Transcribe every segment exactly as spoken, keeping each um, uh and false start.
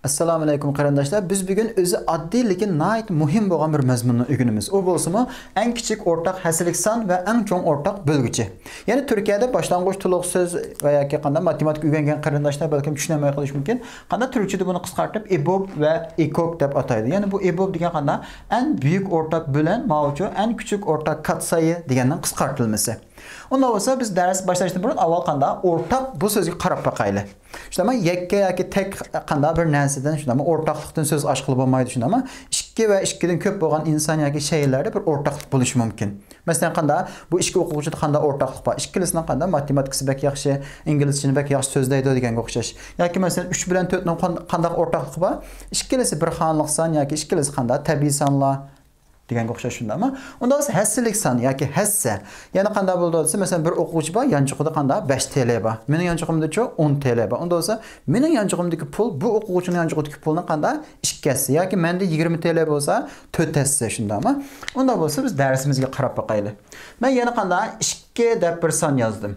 ئەسسالامۇئەلەيكۇم قېرىنداشلار. بىز بۈگۈن ئۆزى ئاددىي، لېكىن ناھايىتى مۇھىم بولغان بىر مەزمۇننى ئۆگىنىمىز. ئۇ بولسىمۇ ئەڭ كىچىك ئورتاق ھەسسىلىك سان ۋە ئەڭ چوڭ ئورتاق بۆلگۈچى. يەنى تۈركىيەدە باشلانغۇچ تولۇق سۆز ۋە ياكى قانداق ماتېماتىكا ئۆگەنگەن قېرىنداشلار بەلكىم چۈشىنەلمەي قېلىشى مۇمكىن. قانداق تۈركچىدە بۇنى قىسقارتىپ ئىبوب ۋە ئىكوك دەپ ئاتايدۇ. يەنى بۇ ئىبوب دېگەن قانداق ئەڭ بۈيۈك ئورتاق بۆلەن، ماۋۇچۇ ئەڭ كىچىك ئورتاق كاتسايى دېگەننىڭ قىسقارتىلمىسى. ئۇنداق بولسا بىز دەرس باشلاشتىن بۇرۇن ئاۋۋال قانداق ئورتاق بۇ سۆزگە قاراپ باقايلى. شۇنداقمۇ؟ يەككە ياكى تەك قانداق بىر نەرسىدىن، شۇنداقمۇ، ئورتاقلىقتىن سۆز ئاچقىلى بولمايدۇ، شۇنداقمۇ؟ ئىككى ۋە ئىككىدىن كۆپ بولغان ئىنسان ياكى شەيئىلەردە بىر ئورتاقلىق بولۇشى مۇمكىن. مەسىلەن، قانداق بۇ ئىككى ئوقۇغۇچىدا قانداق ئورتاقلىق بار؟ ئىككىلىسىنىڭ قانداق ماتېماتىكىسى بەك ياخشى، ئىنگلىزچىنى بەك ياخشى سۆزلەيدۇ دېگەنگە ئوخشاش. ياكى مەسىلەن، ئۈچ بىلەن تۆتنىڭ قان-، قانداق ئورتاقلىقى بار؟ ئىككىلىسى بىر خانىلىق سان ياكى ئىككىلىسى قانداق تەبىئىي سانلار دېگەنگە ئوخشاش، شۇنداقمۇ؟ ئۇنداق بولسا ھەسسىلىك سان ياكى ھەسسە. يەنە قانداق بولىدۇ دېسە، مەسىلەن، بىر ئوقۇغۇچى بار، يانچۇقىدا قانداق بەش تىيىن بار. مېنىڭ يانچۇقۇمدىچۇ ئون تىيىن بار. ئۇنداق بولسا مېنىڭ يانچۇقۇمدىكى پۇل بۇ ئوقۇغۇچىنىڭ يانچۇقىدىكى پۇلنىڭ قانداق ئىككى ھەسسە ياكى مەندە يىگىرمە تىيىن بولسا تۆت ھەسسە، شۇنداقمۇ؟ ئۇنداق بولسا بىز دەرسىمىزگە قاراپ باقايلى. مەن يەنە قانداق ئىككى دەپ بىر سان يازدىم.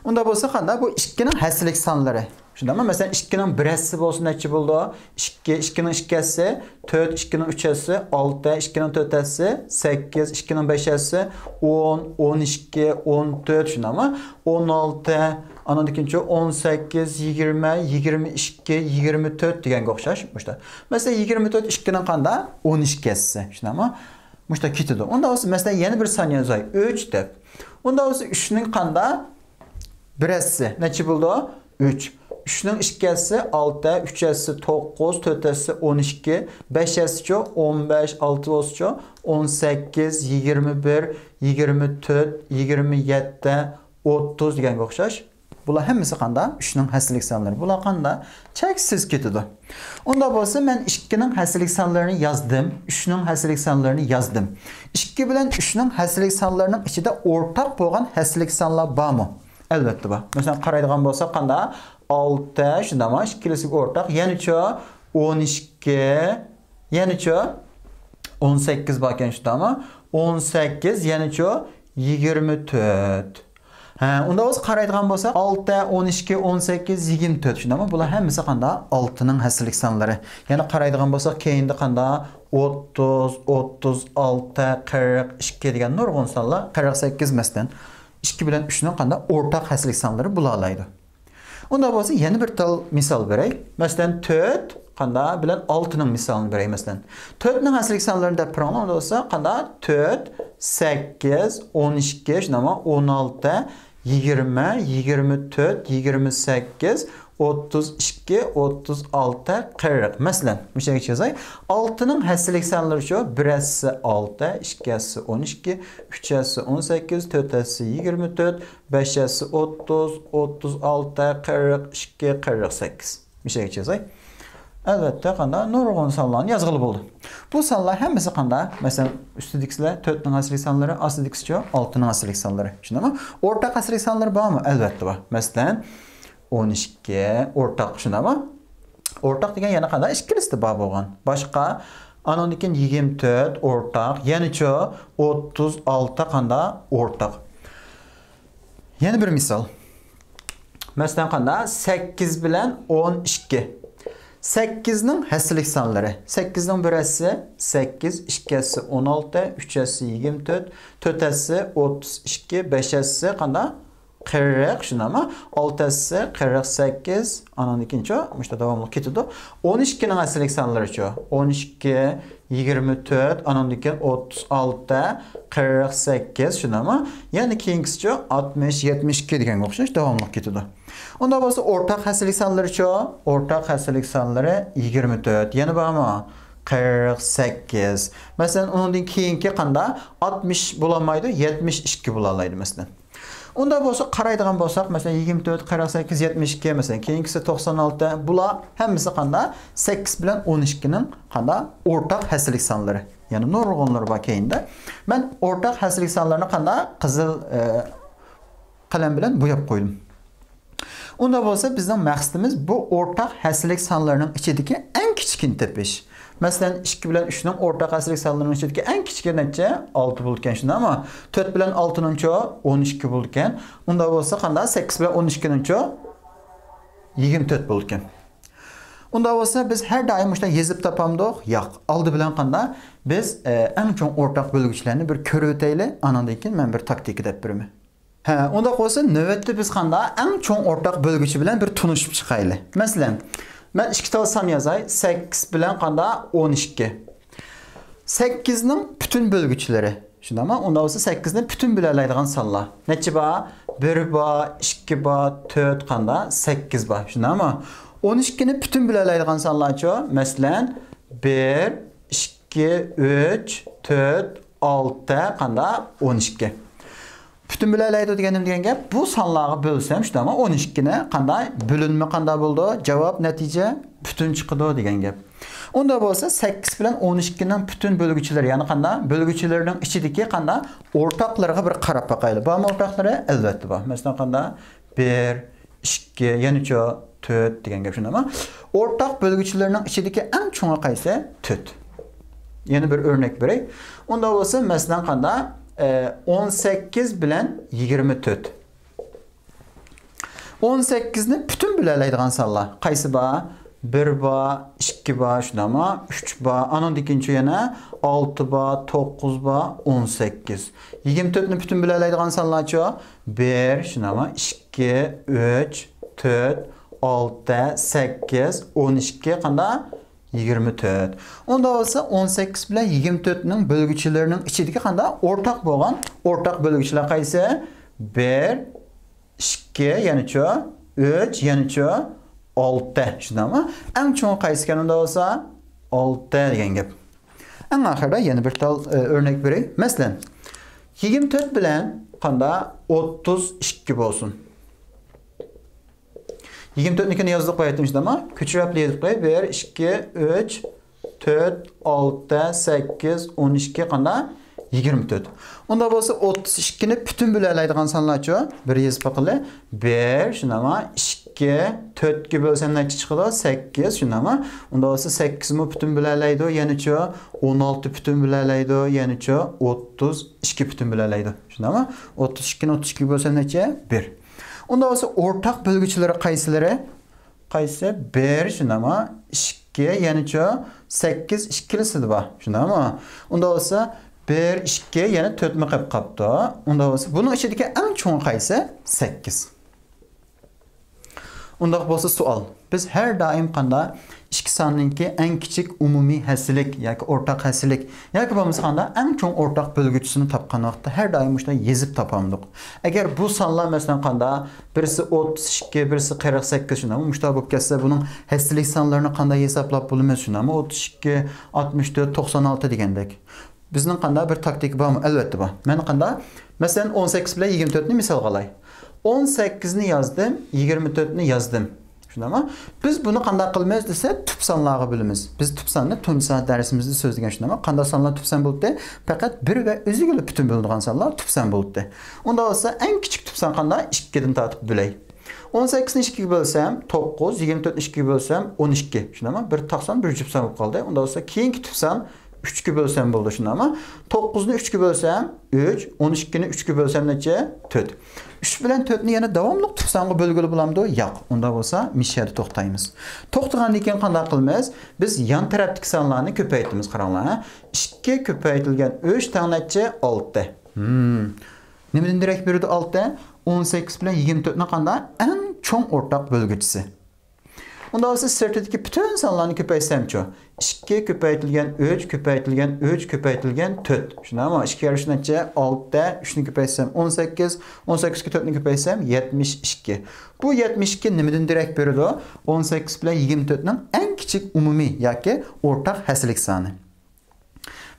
ئۇنداق بولسا قانداق؟ بۇ ئىككىنىڭ ھەسسىلىك سانلىرى. شۇنداقمۇ؟ مەسىلەن، ئىككىنىڭ بىر ھەسسىسى بولسا نەچچە بولىدۇ؟ ئىككى، ئىككىنىڭ ئىككى ھەسسىسى، تۆت، ئىككىنىڭ ئۈچ ھەسسىسى، ئالتە، ئىككىنىڭ تۆت ھەسسىسى، سەككىز، ئىككىنىڭ بەش ھەسسىسى، ئون، ئون ئىككى، ئون تۆت، شۇنداقمۇ؟ ئون ئالتە، ئانىڭدىن كېيىنچۇ ئون سەككىز، يىگىرمە، يىگىرمە ئىككى، يىگىرمە تۆت دېگەنگە ئوخشاش. مۇشتا. مەسىلەن، يىگىرمە تۆت ئىككىنىڭ قانداق؟ ئون ئىككى ھەسسىسى، شۇنداقمۇ؟ مۇشتا كېتىدۇ. ئۇنداق بولسا، مەسىلەن، يەنە بىر سان يازاي، ئۈچ دەپ. ئۇنداق بولسا، ئۈچنىڭ قانداق؟ بىر ھەسسىسى نەچچە بولىدۇ؟ ئۈچ. ئۈچنىڭ ئىككى ھەسسىسى ئالتە، ئۈچ ھەسسىسى توققۇز، تۆت ھەسسىسى ئون ئىككى، بەش ھەسسىسىچۇ ئون بەش، ئالتە بولسىچۇ ئون سەككىز، يىگىرمە بىر، يىگىرمە تۆت، يىگىرمە يەتتە، ئوتتۇز دېگەنگە ئوخشاش. بۇلار ھەممىسى قانداق؟ ئۈچنىڭ ھەسسىلىك سانلىرى. بۇلار قانداق؟ چەكسىز كېتىدۇ. ئۇنداق بولسا، مەن ئىككىنىڭ ھەسسىلىك سانلىرىنى يازدىم، ئۈچنىڭ ھەسسىلىك سانلىرىنى يازدىم. ئىككى بىلەن ئۈچنىڭ ھەسسىلىك سانلىرىنىڭ ئىچىدە ئورتاق بولغان ھەسسىلىك سانلار بارمۇ؟ ئەلۋەتتە بار. مەسىلەن، قارايدىغان بولساق، قانداق؟ ئالتە، شۇنداقمۇ؟ ئىككىلىسىگە ئورتاق. يەنىچۇ؟ ئون ئىككى. يەنىچۇ؟ ئون سەككىز باركەن، شۇنداقمۇ؟ ئون سەككىز، يەنىچۇ؟ يىگىرمە تۆت. ھە، ئۇنداق بولسا قارايدىغان بولساق، ئالتە، ئون ئىككى، ئون سەككىز، يىگىرمە تۆت، شۇنداقمۇ؟ بۇلار ھەممىسى قانداق؟ ئالتىنىڭ ھەسسىلىك سانلىرى. يەنە قارايدىغان بولساق، كەينىدە قانداق؟ ئوتتۇز، ئوتتۇز ئالتە، قىرىق ئىككى دېگەن نۇرغۇن سانلار، قىرىق سەككىز مەسىلەن. ئىككى بىلەن ئۈچنىڭ قانداق؟ ئورتاق ھەسسىلىك سانلىرى بولالايدۇ. ئۇنداق بولسا يەنە بىر تال مىسال بېرەي. مەسىلەن، تۆت قانداق بىلەن ئالتىنىڭ مىسالىنى بېرەي. مەسىلەن، تۆتنىڭ ھەسسىلىك سانلىرىنى دەپ بېرىڭلار. ئۇنداق بولسا قانداق؟ تۆت، سەككىز، ئون ئىككى، شۇنداقمۇ؟ ئون ئالتە، يىگىرمە، يىگىرمە تۆت، يىگىرمە سەككىز، ئوتتۇز ئىككى، ئوتتۇز ئالتە، قىرىق. مەسىلەن، مۇشۇ يەرگىچە يازاي. ئالتىنىڭ ھەسسىلىك سانلىرىچۇ؟ بىر ھەسسىسى ئالتە، ئىككى ھەسسىسى ئون ئىككى، ئۈچ ھەسسىسى ئون سەككىز، تۆت ھەسسىسى يىگىرمە تۆت، بەش ھەسسىسى ئوتتۇز، ئوتتۇز ئالتە، قىرىق ئىككى، قىرىق سەككىز. مۇشۇ يەرگىچە يازاي. ئەلۋەتتە، قانداق نۇرغۇن سانلارنى يازغىلى بولىدۇ. بۇ سانلار ھەممىسى قانداق؟ مەسىلەن، ئۈستىدىكىسىلەر تۆتنىڭ ھەسسىلىك سانلىرى، ئاستىدىكىسىچۇ؟ ئالتىنىڭ ھەسسىلىك سانلىرى. شۇنداقمۇ؟ ئورتاق ھەسسىلىك سانلىرى بارمۇ؟ ئەلۋەتتە بار. مەسىلەن، ئون ئىككى ئورتاق، شۇنداقمۇ؟ ئورتاق دېگەن يەنە قانداق؟ ئىككىلىسىدە بار بولغان. باشقا، ئانىڭدىن كېيىن يىگىرمە تۆت ئورتاق، يەنىچۇ؟ ئوتتۇز ئالتە قانداق؟ ئورتاق. يەنە بىر مىسال. مەسىلەن، قانداق؟ سەككىز بىلەن ئون ئىككى. سەككىزنىڭ ھەسسىلىك سانلىرى. سەككىزنىڭ بىر ھەسسىسى سەككىز، ئىككى ھەسسىسى ئون ئالتە، ئۈچ ھەسسىسى يىگىرمە تۆت، تۆت ھەسسىسى ئوتتۇز ئىككى، بەش ھەسسىسى قانداق؟ قىرىق، شۇنداقمۇ؟ ئالتە ھەسسىسى قىرىق سەككىز، ئانىڭدىن كېيىنچۇ؟ مۇشۇ داۋاملىق كېتىدۇ. ئون ئىككىنىڭ ھەسسىلىك سانلىرىچۇ؟ ئون ئىككى، يىگىرمە تۆت، ئانىڭدىن كېيىن ئوتتۇز ئالتە، قىرىق سەككىز، شۇنداقمۇ؟ يەنە كېيىنكىسىچۇ؟ ئاتمىش، يەتمىش ئىككى دېگەنگە ئوخشاش داۋاملىق كېتىدۇ. ئۇنداق بولسا ئورتاق ھەسسىلىك سانلىرىچۇ؟ ئورتاق ھەسسىلىك سانلىرى يىگىرمە تۆت. يەنە بارمۇ؟ قىرىق سەككىز. مەسىلەن، ئۇنىڭدىن كېيىنكى قانداق؟ ئاتمىش بولالمايدۇ، يەتمىش ئىككى بولالايدۇ، مەسىلەن. ئۇنداق بولسا قارايدىغان بولساق، مەسىلەن، يىگىرمە تۆت، قىرىق سەككىز، يەتمىش ئىككى، مەسىلەن، كېيىنكىسى توقسان ئالتە، بۇلار ھەممىسى قانداق؟ سەككىز بىلەن ئون ئىككىنىڭ قانداق؟ ئورتاق ھەسسىلىك سانلىرى. يەنى نۇرغۇنلىرى بار كەينىدە. مەن ئورتاق ھەسسىلىك سانلارنى قانداق؟ قىزىل، ئە، قەلەم بىلەن بوياپ قويدۇم. ئۇنداق بولسا، بىزنىڭ مەقسىتىمىز بۇ ئورتاق ھەسسىلىك سانلارنىڭ ئىچىدىكى ئەڭ كىچىكىنى تېپىش. مەسىلەن، ئىككى بىلەن ئۈچنىڭ ئورتاق ھەسسىلىك سانلىرىنىڭ ئىچىدىكى ئەڭ كىچىكى نەچچە؟ ئالتە بولىدىكەن، شۇنداقمۇ؟ تۆت بىلەن ئالتىنىڭچۇ؟ ئون ئىككى بولىدىكەن. ئۇنداق بولسا، قانداق؟ سەككىز بىلەن ئون ئىككىنىڭچۇ؟ يىگىرمە تۆت بولىدىكەن. ئۇنداق بولسا بىز ھەر دائىم مۇشۇنداق يېزىپ تاپامدۇق؟ ياق. ئالدى بىلەن قاندا بىز ئە، ئەڭ چوڭ ئورتاق بۆلگۈچلەرنى بىر كۆرۈۋېتەيلى، ئانىڭدىن كېيىن مەن بىر تاكتىكا دەپ بېرىمەن. ھە، ئۇنداق بولسا نۆۋەتتە بىز قاندا ئەڭ چوڭ ئورتاق بۆلگۈچى بىلەن بىر تونۇشۇپ چىقايلى. مەسىلەن، مەن ئىككى تال سان يازاي، سەككىز بىلەن قاندا ئون ئىككى. سەككىزنىڭ پۈتۈن بۆلگۈچلىرى. شۇنداقمۇ؟ ئۇنداق بولسا سەككىزنى پۈتۈن بۆلەلەيدىغان سانلار. نەچچە بار؟ بىر بار، ئىككى بار، تۆت قاندا؟ سەككىز بار. شۇنداقمۇ؟ ئون ئىككىنى پۈتۈن بۆلەلەيدىغان سانلارچۇ؟ مەسىلەن، بىر، ئىككى، ئۈچ، تۆت، ئالتە قاندا؟ ئون ئىككى. پۈتۈن بۆلەلەيدۇ دېگەن نېمە دېگەن گەپ؟ بۇ سانلارغا بۆلسەم، شۇنداقمۇ؟ ئون ئىككىنى قاندا؟ بۆلۈنمە قاندا بولىدۇ؟ جاۋاب، نەتىجە پۈتۈن چىقىدۇ دېگەن گەپ. ئۇنداق بولسا سەككىز بىلەن ئون ئىككىنىڭ پۈتۈن بۆلگۈچىلىرى، يەنى قاندا؟ بۆلگۈچىلىرىنىڭ ئىچىدىكى قاندا؟ ئورتاقلىرىغا بىر قاراپ باقايلى. بارمۇ ئورتاقلىرى؟ ئەلۋەتتە بار. مەسىلەن، قاندا؟ بىر، ئىككى، يەنىچۇ؟ تۆت دېگەن گەپ، شۇنداقمۇ؟ ئورتاق بۆلگۈچىلىرىنىڭ ئىچىدىكى ئەڭ چوڭى قايسى؟ تۆت. يەنە بىر ئۆرنەك بېرەي. ئۇنداق بولسا، مەسىلەن، قاندا؟ ئە، ئون سەككىز بىلەن يىگىرمە تۆت. ئون سەككىزنى پۈتۈن بۆلەلەيدىغان سانلار قايسى بار؟ بىر بار، ئىككى بار، شۇنداقمۇ؟ ئۈچ بار، ئانىڭدىن كېيىنچۇ يەنە ئالتە بار، توققۇز بار، ئون سەككىز. يىگىرمە تۆتنى پۈتۈن بۆلەلەيدىغان سانلارچۇ؟ بىر، شۇنداقمۇ؟ ئىككى، ئۈچ، تۆت، ئالتە، سەككىز، ئون ئىككى، قاندا؟ يىگىرمە تۆت. ئۇنداق بولسا، ئون سەككىز بىلەن يىگىرمە تۆتنىڭ بۆلگۈچىلىرىنىڭ ئىچىدىكى قاندا؟ ئورتاق بولغان ئورتاق بۆلگۈچىلەر قايسى؟ بىر، ئىككى، يەنىچۇ؟ ئۈچ، يەنىچۇ؟ ئالتە. شۇنداقمۇ؟ ئەڭ چوڭى قايسى ئىكەن ئۇنداق بولسا؟ ئالتە دېگەن گەپ. ئەڭ ئاخىرىدا يەنە بىر تال، ئە، ئۆرنەك بېرەي. مەسىلەن، يىگىرمە تۆت بىلەن قاندا؟ ئوتتۇز ئىككى بولسۇن. يىگىرمە تۆتنىڭكىنى يازدۇق، بايىتىم شۇنداقمۇ؟ كۆچۈرۈپ يېزىپ قوي. بىر، ئىككى، ئۈچ، تۆت، ئالتە، سەككىز، ئون ئىككى، قاندا؟ يىگىرمە تۆت. ئۇنداق بولسا، ئوتتۇز ئىككىنى پۈتۈن بۆلەلەيدىغان سانلارچۇ؟ بىر يېزىپ باقىلى. بىر، شۇنداقمۇ؟ ئىككى، تۆتكە بۆلسەم نەچچە چىقىدۇ؟ سەككىز، شۇنداقمۇ؟ ئۇنداق بولسا، سەككىزمۇ پۈتۈن بۆلەلەيدۇ، يەنىچۇ؟ ئون ئالتە پۈتۈن بۆلەلەيدۇ، يەنىچۇ؟ ئوتتۇز ئىككى پۈتۈن بۆلەلەيدۇ. شۇنداقمۇ؟ ئوتتۇز ئىككىنى ئوتتۇز ئىككىگە بۆلسەم نەچچە؟ بىر. ئۇنداق بولسا، ئورتاق بۆلگۈچىلىرى قايسىلىرى؟ قايسى؟ بىر، شۇنداقمۇ؟ ئىككى، يەنىچۇ؟ سەككىز ئىككىلىسىدە بار. شۇنداقمۇ؟ ئۇنداق بولسا، بىر، ئىككى، يەنە تۆتمۇ قېلىپ قاپتۇ. ئۇنداق بولسا، بۇنىڭ ئىچىدىكى ئەڭ چوڭى قايسى؟ سەككىز. ئۇنداق بولسا سوئال. بىز ھەر دائىم قاندا؟ ئىككى ساننىڭكى ئەڭ كىچىك ئومۇمىي ھەسسىلىك ياكى ئورتاق ھەسسىلىك ياكى بولمىسا قاندا؟ ئەڭ چوڭ ئورتاق بۆلگۈچىسىنى تاپقان ۋاقىتتا ھەر دائىم مۇشۇنداق يېزىپ تاپامدۇق. ئەگەر بۇ سانلار مەسىلەن قاندا؟ بىرسى ئوتتۇز ئىككى، بىرسى قىرىق سەككىز، شۇنداقمۇ؟ مۇشۇنداق بولۇپ كەتسە، بۇنىڭ ھەسسىلىك سانلىرىنى قانداق ھېسابلاپ بولىمىز؟ شۇنداقمۇ؟ ئوتتۇز ئىككى، ئاتمىش تۆت، توقسان ئالتە دېگەندەك. بىزنىڭ قاندا بىر تاكتىكا بارمۇ؟ ئەلۋەتتە بار. مەن قاندا؟ مەسىلەن، ئون سەككىز بىلەن يىگىرمە تۆتنى مىسالغا ئالاي. ئون سەككىزنى يازدىم، يىگىرمە تۆتنى يازدىم. شۇنداقمۇ؟ بىز بۇنى قانداق قىلىمىز دېسە، تۈپ سانلارغا بۆلىمىز. بىز تۈپ ساننى تۇنجى سان دەرسىمىزدە سۆزلىگەن، شۇنداقمۇ؟ قانداق سانلار تۈپ سان بولاتتى؟ پەقەت بىر ۋە ئۆزىگىلا پۈتۈن بۆلىنىدىغان سانلار تۈپ سان بولاتتى. ئۇنداق بولسا، ئەڭ كىچىك تۈپ سان قانداق؟ ئىككىدىن تارتىپ بۆلەي. ئون سەككىزنى ئىككىگە بۆلسەم، توققۇز، يىگىرمە تۆتنى ئىككىگە بۆلسەم، ئون ئىككى. شۇنداقمۇ؟ بىر تاق سان، بىر جۈپ سان بولۇپ قالدى. ئۇنداق بولسا، كېيىنكى تۈپ سان ئۈچكە بۆلسەم بولىدۇ، شۇنداقمۇ؟ توققۇزنى ئۈچكە بۆلسەم، ئۈچ، ئون ئىككىنى ئۈچكە بۆلسەم نەچچە؟ تۆت. ئۈچ بىلەن تۆتنى يەنە داۋاملىق تۈپ سانغا بۆلگىلى بولامدۇ؟ ياق. ئۇنداق بولسا، مۇشۇ يەردە توختايمىز. توختىغاندىن كېيىن قانداق قىلىمىز؟ بىز يان تەرەپتىكى سانلارنى كۆپەيتىمىز، قاراڭلار، ھە؟ ئىككى كۆپەيتىلگەن ئۈچ تەڭ نەچچە؟ ئالتە. ھىم. نېمىدىن دېرەك بېرىدۇ ئالتە؟ ئون سەككىز بىلەن يىگىرمە تۆتنىڭ قانداق؟ ئەڭ چوڭ ئورتاق بۆلگۈچىسى. ئۇنداق بولسا، سىرتىدىكى پۈتۈن سانلارنى كۆپەيتسەمچۇ؟ ئىككى كۆپەيتىلگەن ئۈچ كۆپەيتىلگەن ئۈچ كۆپەيتىلگەن تۆت. شۇنداقمۇ؟ ئىككى كەررە ئۈچ نەچچە؟ ئالتە. ئۈچنى كۆپەيتسەم، ئون سەككىز. ئون سەككىزگە تۆتنى كۆپەيتسەم، يەتمىش ئىككى. بۇ يەتمىش ئىككى نېمىدىن دېرەك بېرىدۇ؟ ئون سەككىز بىلەن يىگىرمە تۆتنىڭ ئەڭ كىچىك ئومۇمىي ياكى ئورتاق ھەسسىلىك سانى.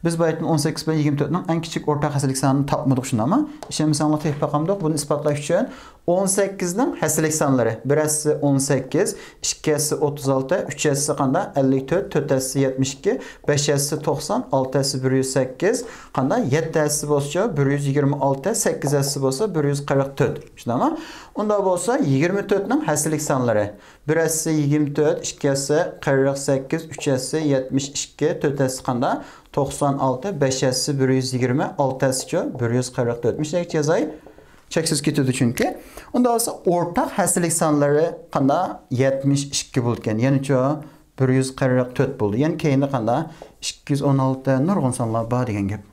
بىز بايىتىن ئون سەككىز بىلەن يىگىرمە تۆتنىڭ ئەڭ كىچىك ئورتاق ھەسسىلىك سانىنى تاپمىدۇق، شۇنداقمۇ؟ ئىشەنمىسەڭلار تېپىپ باقامدۇق. بۇنى ئىسپاتلاش ئۈچۈن ئون سەككىزنىڭ ھەسسىلىك سانلىرى: بىر ھەسسىسى ئون سەككىز، ئىككى ھەسسىسى ئوتتۇز ئالتە، ئۈچ ھەسسىسى قاندا؟ ئەللىك تۆت، تۆت ھەسسىسى يەتمىش ئىككى، بەش ھەسسىسى توقسان، ئالتە ھەسسىسى بىر يۈز سەككىز، قاندا؟ يەتتە ھەسسىسى بولسىچۇ؟ بىر يۈز يىگىرمە ئالتە، سەككىز ھەسسىسى بولسا بىر يۈز قىرىق تۆت. شۇنداقمۇ؟ ئۇنداق بولسا يىگىرمە تۆتنىڭ ھەسسىلىك سانلىرى: بىر ھەسسىسى يىگىرمە تۆت، ئىككى ھەسسىسى قىرىق سەككىز، ئۈچ ھەسسىسى يەتمىش ئىككى، تۆت ھەسسىسى قاندا؟ توقسان ئالتە، بەش ھەسسىسى بىر يۈز يىگىرمە، ئالتە ھەسسىسىچۇ؟ بىر يۈز قىرىق تۆت. مۇشۇنداق يازاي. چەكسىز كېتىدۇ چۈنكى. ئۇنداق بولسا ئورتاق ھەسسىلىك سانلىرى قاندا؟ يەتمىش ئىككى بولىدىكەن. يەنىچۇ؟ بىر يۈز قىرىق تۆت بولدى. يەنى كەينىدە قاندا؟ ئىككى يۈز ئون ئالتە، نۇرغۇن سانلار بار دېگەن گەپ.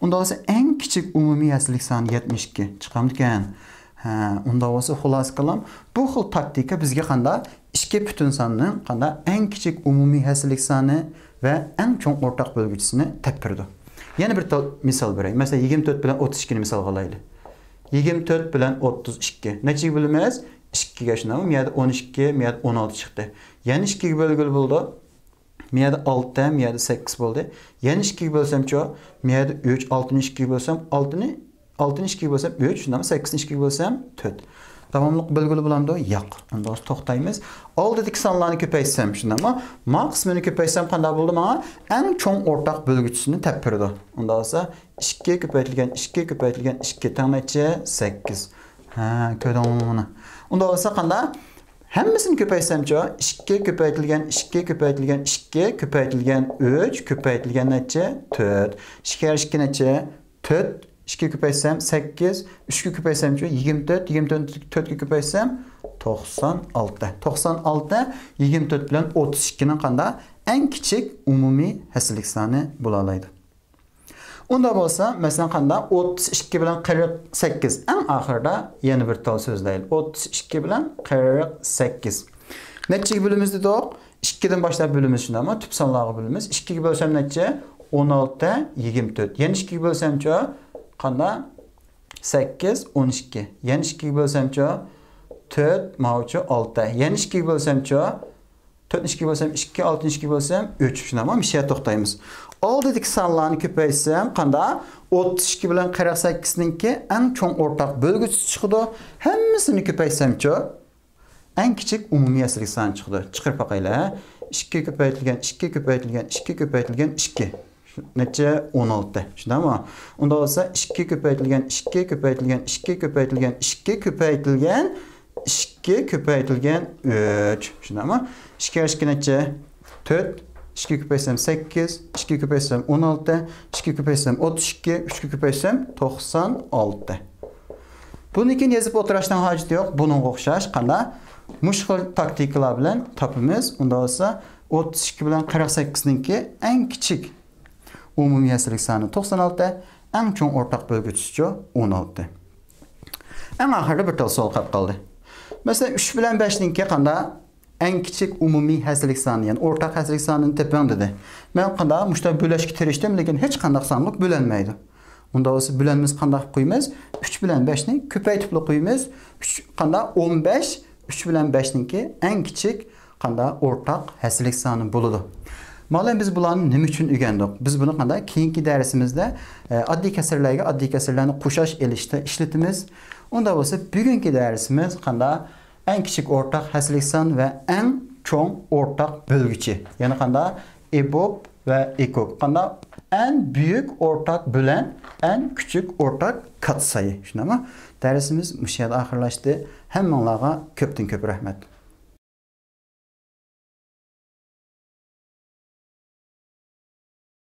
ئۇنداق بولسا ئەڭ كىچىك ئومۇمىي ھەسسىلىك سانى يەتمىش ئىككى چىقامدىكەن؟ ھە، ئۇنداق بولسا خۇلاسە قىلام. بۇ خىل تاكتىكا بىزگە قاندا؟ ئىككى پۈتۈن ساننىڭ قاندا؟ ئەڭ كىچىك ئومۇمىي ھەسسىلىك سانى ۋە ئەڭ چوڭ ئورتاق بۆلگۈچىسىنى تېپىپ بېرىدۇ. يەنە بىر تال-، مىسال بېرەي. مەسىلەن، يىگىرمە تۆت بىلەن ئوتتۇز ئىككىنى مىسالغا ئالايلى. يىگىرمە تۆت بىلەن ئوتتۇز ئىككى. نەچچىگە بۆلىمىز؟ ئىككىگە، شۇنداقمۇ؟ بۇ يەردە ئون ئىككى، بۇ يەردە ئون ئالتە چىقتى. يەنە ئىككىگە بۆلگىلى بولىدۇ. بۇ يەردە ئالتە، بۇ يەردە سەككىز بولدى. يەنە ئىككىگە بۆلسەمچۇ؟ بۇ يەردە ئۈچ، ئالتىنى ئىككىگە بۆلسەم، ئالتىنى، ئالتىنى ئىككىگە بۆلسەم ئۈچ، شۇنداقمۇ؟ سەككىزنى ئىككىگە بۆلسەم تۆت. داۋاملىق بۆلگىلى بولامدۇ؟ ياق. ئۇنداق بولسا توختايمىز. ئالدىدىكى سانلارنى كۆپەيتسەم، شۇنداقمۇ؟ ما قىسمىنى كۆپەيتسەم قانداق بولىدۇ ماڭا؟ ئەڭ چوڭ ئورتاق بۆلگۈچىسىنى تېپىپ بېرىدۇ. ئۇنداق بولسا ئىككى كۆپەيتىلگەن ئىككى كۆپەيتىلگەن ئىككى تەڭ نەچچە؟ سەككىز. ھە، كۆردۈڭمۇ مانا؟ ئۇنداق بولسا قانداق؟ ھەممىسىنى كۆپەيتسەمچۇ؟ ئىككى كۆپەيتىلگەن ئىككى كۆپەيتىلگەن ئىككى كۆپەيتىلگەن ئۈچ كۆپەيتىلگەن نەچچە؟ تۆت. ئىككى كەررە ئىككى نەچچە؟ تۆت. ئىككىگە كۆپەيتسەم سەككىز، ئۈچكە كۆپەيتسەمچۇ؟ يىگىرمە تۆت، يىگىرمە تۆتكە كۆپەيتسەم توقسان ئالتە. توقسان ئالتە يىگىرمە تۆت بىلەن ئوتتۇز ئىككىنىڭ قاندا؟ ئەڭ كىچىك ئومۇمىي ھەسسىلىك سانى بولالايدۇ. ئۇنداق بولسا، مەسىلەن، قاندا؟ ئوتتۇز ئىككى بىلەن قىرىق سەككىز. ئەڭ ئاخىرىدا يەنە بىر تال سۆزلەيلى. ئوتتۇز ئىككى بىلەن قىرىق سەككىز. نەچچىگە بۆلىمىز دېدۇق؟ ئىككىدىن باشلاپ بۆلىمىز، شۇنداقمۇ؟ تۈپ سانلارغا بۆلىمىز. ئىككىگە بۆلسەم نەچچە؟ ئون ئالتە، يىگىرمە تۆت. يەنە ئىككىگە بۆلسەمچۇ؟ قاندا؟ سەككىز، ئون ئىككى. يەنە ئىككىگە بۆلسەمچۇ؟ تۆت، ماۋۇچۇ ئالتە. يەنە ئىككىگە بۆلسەمچۇ؟ تۆتنى ئىككىگە بۆلسەم ئىككى، ئالتىنى ئىككىگە بۆلسەم ئۈچ. شۇنداقمۇ؟ مۇشۇ يەردە توختايمىز. ئالدىدىكى سانلارنى كۆپەيتسەم قاندا؟ ئوتتۇز ئىككى بىلەن قىرىق سەككىزنىڭكى ئەڭ چوڭ ئورتاق بۆلگۈچىسى چىقىدۇ. ھەممىسىنى كۆپەيتسەمچۇ؟ ئەڭ كىچىك ئومۇمىي ھەسسىلىك سانى چىقىدۇ. چىقىرىپ باقايلى. ئىككى كۆپەيتىلگەن ئىككى كۆپەيتىلگەن ئىككى كۆپەيتىلگەن ئىككى. نەچچە؟ ئون ئالتە. شۇنداقمۇ؟ ئۇنداق بولسا ئىككى كۆپەيتىلگەن ئىككى كۆپەيتىلگەن ئىككى كۆپەيتىلگەن ئىككى كۆپەيتىلگەن ئىككى كۆپەيتىلگەن ئۈچ. شۇنداقمۇ؟ ئىككى ئىككى نەچچە؟ تۆت. ئىككىگە كۆپەيتسەم سەككىز، ئىككىگە كۆپەيتسەم ئون ئالتە، ئىككىگە كۆپەيتسەم ئوتتۇز ئىككى، ئۈچكە كۆپەيتسەم توقسان ئالتە. بۇنى كېيىن يېزىپ ئولتۇرۇشنىڭ ھاجىتى يوق. بۇنىڭغا ئوخشاش قاندا؟ مۇشۇ خىل تاكتىكىلار بىلەن تاپىمىز. ئۇنداق بولسا ئوتتۇز ئىككى بىلەن قىرىق سەككىزنىڭكى ئەڭ كىچىك ئومۇمىي ھەسسىلىك سانى توقسان ئالتە، ئەڭ چوڭ ئورتاق بۆلگۈچىسىچۇ؟ ئون ئالتە. ئەڭ ئاخىرىدا بىر تال سوئال قېلىپ قالدى. مەسىلەن، ئۈچ بىلەن بەشنىڭكى قاندا؟ ئەڭ كىچىك ئومۇمىي ھەسسىلىك سانى، يەنى ئورتاق ھەسسىلىك سانىنى تېپىڭ دېدى. مەن قانداق مۇشۇنداق بۆلۈشكە تىرىشتىم، لېكىن ھېچقانداق سانلىق بۆلەنمەيدۇ. ئۇنداق بولسا بۆلەنمىسى قانداق قىلىپ قويىمىز؟ ئۈچ بىلەن بەشنى كۆپەيتىپلا قويىمىز. ئۈچ قانداق؟ ئون بەش، ئۈچ بىلەن بەشنىڭكى ئەڭ كىچىك قانداق؟ ئورتاق ھەسسىلىك سانى بولىدۇ. مانا بىز بۇلارنى نېمە ئۈچۈن ئۆگەندۇق؟ بىز بۇنى قانداق؟ كېيىنكى دەرسىمىزدە، ئە، ئاددىي كەسىرلەرگە ئاددىي كەسىرلەرنى قوشاش ئېلىشتا ئىشلىتىمىز. ئۇنداق بولسا بۈگۈنكى دەرسىمىز قانداق؟ ئەڭ كىچىك ئورتاق ھەسسىلىك سان ۋە ئەڭ چوڭ ئورتاق بۆلگۈچى. يەنى قانداق؟ ئېبوب ۋە ئېكوب. قانداق؟ ئەن بۈيۈك ئورتاق بۆلەن ئەن كۈچۈك ئورتاق كاتسايى. شۇنداقمۇ؟ دەرسىمىز مۇشۇ يەردە ئاخىرلاشتى. ھەممىڭلارغا كۆپتىن كۆپ رەھمەت.